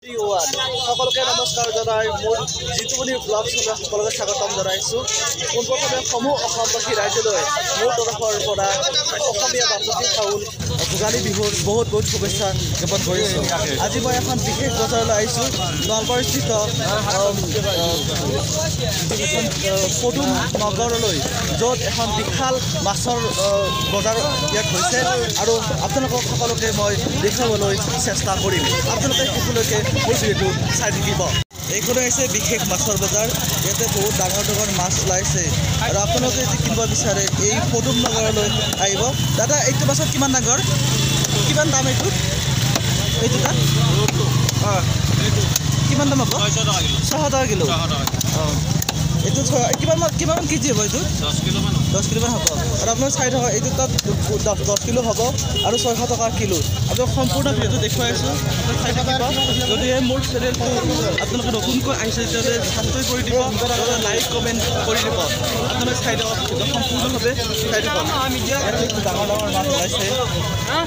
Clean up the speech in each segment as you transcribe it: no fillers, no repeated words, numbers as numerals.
সকলোকে নমস্কাৰ জনাই মোৰ জিতুমণি ব্লগ চেনেলত সকলোকে স্বাগতম জনাইছোঁ। পোনপ্ৰথমে সমূহ অসমবাসী ৰাইজলৈ মোৰ তৰফৰ পৰা অসমীয়া বাপতি সাউল ভোগালী বিহুৰ বহুত বহুত শুভেচ্ছা জ্ঞাপন কৰিছোঁ। আজি মই এখন বিশেষ বজাৰলৈ আহিছোঁ, নলবাৰীস্থিত পদুম নগৰলৈ, য'ত এখন বিশাল মাছৰ বজাৰ ইয়াত হৈছে আৰু আপোনালোকক সকলোকে মই দেখুৱাবলৈ চেষ্টা কৰিম। আপোনালোকে সকলোকে মোৰ ভিডিঅ'টো চাই থাকিব। এইখনে হৈছে বিশেষ মাছৰ বজাৰ। ইয়াতে বহুত ডাঙৰ ডাঙৰ মাছ ওলাইছে আৰু আপোনালোকে যদি কিনিব বিচাৰে এই পদুম নগৰলৈ আহিব। দাদা, এইটো মাছত কিমান ডাঙৰ, কিমান দাম এইটোত? এইটো তাত কিমান দাম হ'ব? 600 টকা কিলো। অঁ, এইটো কিমান কিমান কেজি হ'ব? এইটো 10 কিলোমান হ'ব। আৰু আপোনাৰ চাই থকা এইটো তাত 10 কিলো হ'ব আৰু 600 টকা কিলো। আপোনাক সম্পূৰ্ণ ভিডিঅ'টো দেখুৱাই আছোঁ, চাই থাকিব। যদিহে মোৰ চেনেলটো আপোনালোকে নতুনকৈ আহিছে তেতিয়াহ'লে ছাবস্ক্ৰাইব কৰি দিব, লাইক কমেণ্ট কৰি দিব। আপোনালোকে চাই থাকক, সম্পূৰ্ণভাৱে চাই থাকক। ইয়াতে ডাঙৰ ডাঙৰ মাছ ওলাইছে।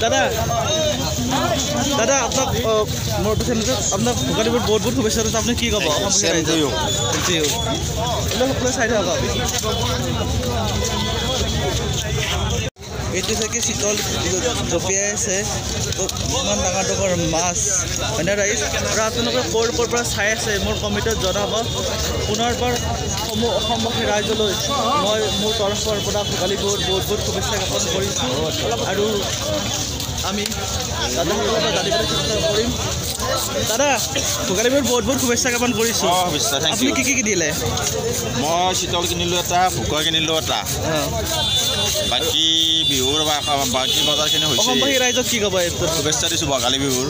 দাদা দাদা, আপোনাক মোৰ চেনেলটোত আপোনাক ভোগালী বিহুৰ বহুত বহুত শুভেচ্ছা জনাইছোঁ। আপুনি কি ক'ব? সকলোৱে চাই থাকক। এইটো চাগে শীতল জঁপিয়াই আছে, ইমান ডাঙৰ ডাঙৰ মাছ, হয়নে ৰাইজ? আৰু আপোনালোকে ক'ৰ ক'ৰ পৰা চাই আছে মোৰ কমেণ্টত জনাব। পুনৰবাৰ সমূহ অসমবাসী ৰাইজলৈ মই মোৰ তৰফৰ পৰা ভোগালী বিহুৰ বহুত বহুত শুভেচ্ছা জ্ঞাপন কৰিছোঁ। আৰু আমি দাদাসকলৰ পৰা জানিবলৈ চেষ্টা কৰিম। দাদা, ভোগালী বিহুৰ বহুত বহুত শুভেচ্ছা জ্ঞাপন কৰিছোঁ। আপুনি কি কি দিলে? মই শীতল কিনিলোঁ এটা, ভোকুৱা কিনিলোঁ এটা। বাকী বিহুৰ বাকী বজাৰখিনি হৈছে। অসমবাসী ৰাইজক কি ক'ব? শুভেচ্ছা দিছোঁ ভোগালী বিহুৰ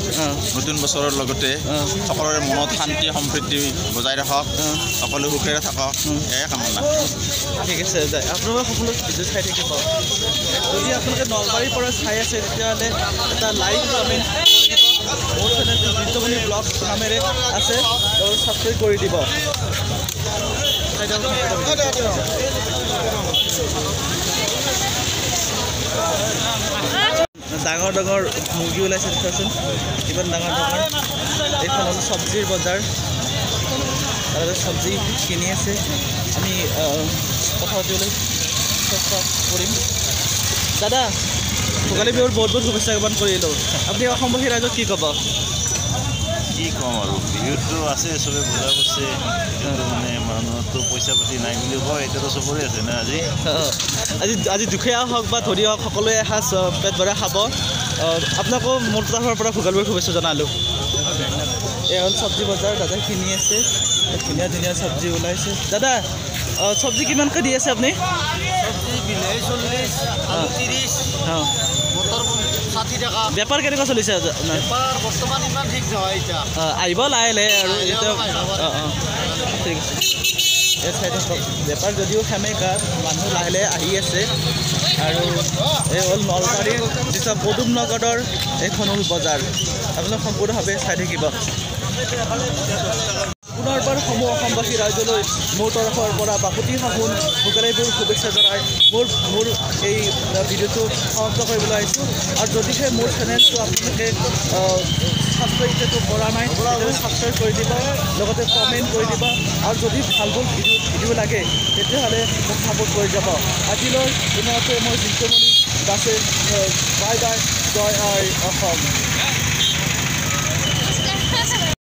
নতুন বছৰৰ লগতে সকলোৰে মনত শান্তি সম্প্ৰীতি বজাই ৰাখক, সকলো সুখেৰে থাকক, এয়াই কামনা। ঠিক আছে, আপোনালোকে সকলো ভিডিঅ' চাই থাকিব। যদি আপোনালোকে নলবাৰীৰ পৰা চাই আছে তেতিয়াহ'লে এটা লাইক কমেণ্ট কৰি দিব। মোৰ চেনেলটো জিতুমণি ব্লগ নামেৰে আছে, ছাবস্ক্ৰাইব কৰি দিব। ডাঙৰ ডাঙৰ মুৰ্গী ওলাইছে, চাচোন কিমান ডাঙৰ ডাঙৰ। এইখন হ'ল চব্জিৰ বজাৰ, তাতে চব্জি কিনি আছে। আমি কথা পাতিবলৈ চেষ্টা কৰিম। দাদা, ভোগালী বিহুৰ বহুত বহুত শুভেচ্ছা জ্ঞাপন কৰিলোঁ। আপুনি অসমবাসী ৰাইজক কি ক'ব? কি ক'ম আৰু, বিহুততো আছে, চবে বজাৰ কৰিছে, কিন্তু মানে মানুহৰতো পইচা পাতি নাই বুলি কয়, এতিয়াতো চবৰে আছে না। আজি আজি আজি দুখীয়া হওক বা ধনী হওক সকলোৱে এসাঁজ পেট ভৰাই খাব। আপোনাকো মোৰ তৰফৰ পৰা ভোগালী বিহুৰ শুভেচ্ছা জনালোঁ। এই হ'ল চব্জি বজাৰ, দাদা কিনি আছে, ধুনীয়া ধুনীয়া চব্জি ওলাইছে। দাদা, চব্জি কিমানকৈ দি আছে আপুনি? বেপাৰ কেনেকুৱা চলিছে? বৰ্তমান ইমান ঠিক নহয়, আহিব লাহে লাহে আৰু। অঁ, ঠিক আছে। এই চাই থাকক, বেপাৰ যদিও সেমেকা, মানুহ লাহে লাহে আহি আছে। আৰু এই হ'ল নলবাৰীৰ যিটো পদুম নগৰৰ এইখন হ'ল বজাৰ, আপোনালোক সম্পূৰ্ণভাৱে চাই থাকিব। পুনৰবাৰ সমূহ অসমবাসী ৰাইজলৈ মোৰ তৰফৰ পৰা বাপতি সাহোন ভোগালী বিহুৰ শুভেচ্ছা জনাই মোৰ এই ভিডিঅ'টো সমাপ্ত কৰিবলৈ আহিছোঁ। আৰু যদিহে মোৰ চেনেলটো আপোনালোকে ছাবস্ক্ৰাইব এতিয়াতো কৰা নাই, তেতিয়াহ'লে ছাবস্ক্ৰাইব কৰি দিব, লগতে কমেণ্ট কৰি দিব। আৰু যদি ভাল ভাল ভিডিঅ' লাগে তেতিয়াহ'লে মোক ছাপোৰ্ট কৰি যাব। আজিলৈ ইমানতে মই জিতুমণি দাসে, বাই বাই, জয় আই অসম।